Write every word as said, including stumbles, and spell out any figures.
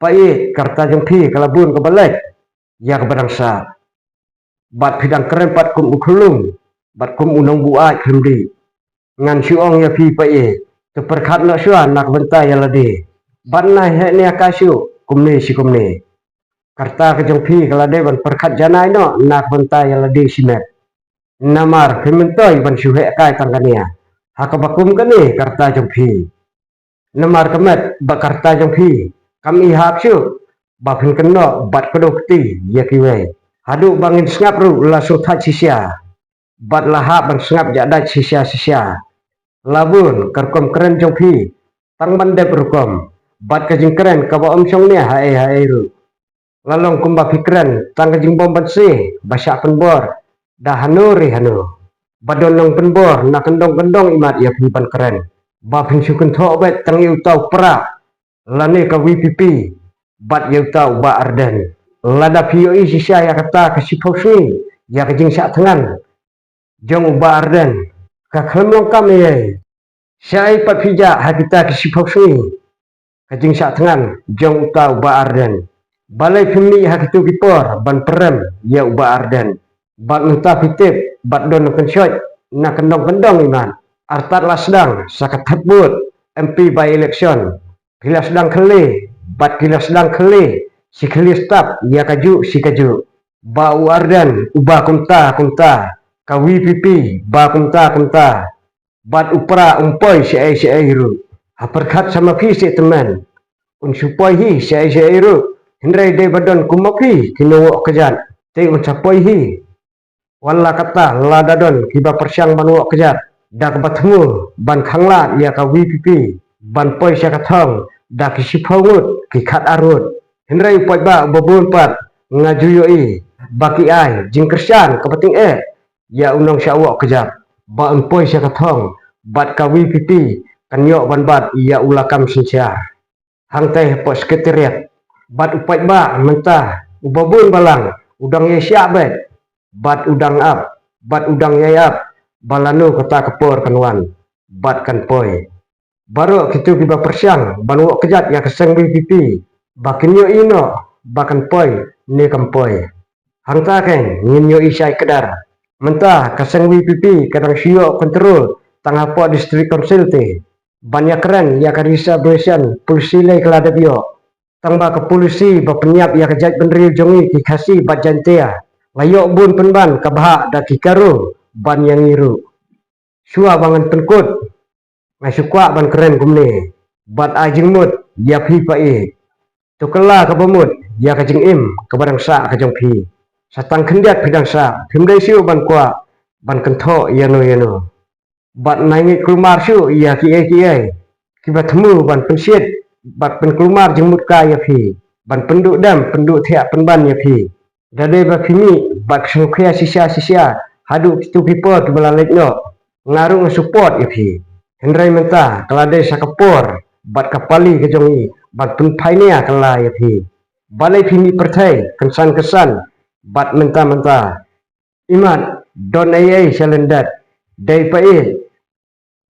Paieit, ka rta jong phi ka la bun kaba lait ïa kaba dang sah. Bad phi dang kren pat kum u khyllung bad kum u nongbuaid khyllung. Ngan shu ong ïa phi, paieit, to pyrkhat noh shuwa na ka bynta ïa lade. Bad na heh ne ka shu kumne shi kumne. Ka rta ka jong phi ka la dei ban pyrkhat janai noh na ka bynta ïa lade shimet. Namar phi myntoi ban shu heh kai tang kane ha kaba kum kane ka rta jong phi. Namar ka met bad ka rta jong phi kam i hap shuh ba phin kynnoh bad kdew kti ïa kiwei. Haduh ba ngin sngap ruh la sngewthait shisha bad la hap ban sngap jadat shisha shisha. La bun ka rukom kren jong phi tang ban dep rukom bad ka jingkren kaba ym shong ne haei haei ruh. La long kumba phi kren tang ka jingbym banse ba shah pynbor da hano re hano. Ba don nongpynbor na kyndong kyndong imat ïa phi ban kren ba phin shu kynthoh beit tang ïa uta u Prah lane ka VPP bad ïa uta u Bah Ardent. Lada phi ïohi shisha ïa kata ka shiphew sngi ïa ka jingshah thngan jong u Bah Ardent, ka khlem long kam ei ei. Shaei pat phi jah ha kita ki shiphew sngi ka jingshah thngan jong uta u Bah Ardent? Balei phim mih ha kitu ki por ban pyrem ïa u Bah Ardent? Bad mynta phi tip bad don kynshoit na kyndong kyndong imat. Artat la sdang sa ka thep vote MP by election. Ki la sdang khyllei bad ki la sdang khyllei shi khyllei step ïa kajuh shi kajuh. Bah u Ardent uba kumta kumta, ka VPP ba kumta kumta. Bad u Prah um poi shaei shaei ruh. Ha pyrkhat sa ma phi seh tymmen, un shu poi hi shaei shaei ruh. Hynrei dei ba don kum ma phi ki nongwah kjat te un sa poi hi. Wat la katta lada don kiba pyrshang ban wah kjat da kaba thmu ban khanglad ïa ka VPP ban poi sha ka thong da ki shiphew ngut ki khatar ngut. Hynrei u paidbah uba bun pat nga ju ïohi ba ki ai jingkyrshan kaba tyngeh ïa u nongshah wah kjat ba un poi sha ka thong bad ka VPP kan ïoh ban bat ïa u lakam synshar hangtei hapoh Secretariat. Bad u paidbah mynta uba bun balang u dang ïaishah beit bad u dang ap bad u dang ïai ap ba lano kata ka por kan wan bad kan poi. Baroh kitu kiba pyrshang ban wah kjat ïa ka seng VPP ba kin ïohi noh ba kan poi ne kam poi. Hangta keiñ ngin ïohi shai kdar. Mynta ka seng VPP ka dang shu ïoh control tang hapoh District Council te. Ban ïakren ïa ka reservation policy lei ka la dep ïoh. Tang ba ka policy ba pynïap ïa ka jaitbynriew jong ngi ki Khasi bad Jaintia la ïoh bun pynban ka bhah da ki Garo ban ïa ngi ruh. Shuwa ba ngan pynkut nga shu kwah ban kren kumne bad ai jingmut ïa phi paieit. To kylla kaba mut ïa ka jingim kaba dang sah ka jong phi. Sa tang khyndiat phi dang sah, phim dei shuh ban kwah ban kynthoh ïano ïano. Bad nai ngeit kulmar shuh ïa kiei kiei kiba thmu ban pynshit bad pynkulmar jingmut ka ïa phi, ban pynduh dem pynduh thiah pynban ïa phi. Da dei ba phi mih bad sngewkhia shisha shisha haduh kitu ki por kiba la leit noh, nga ruh nga support ïa phi. Hynrei mynta ka la dei sa ka por bad ka pali ka jong ngi ban pynphai nia kylla ïa phi. Balei phi mih pyrthei kynsan kynsan bad mynta mynta? Imat don ei ei sha lyndet. Dei paieit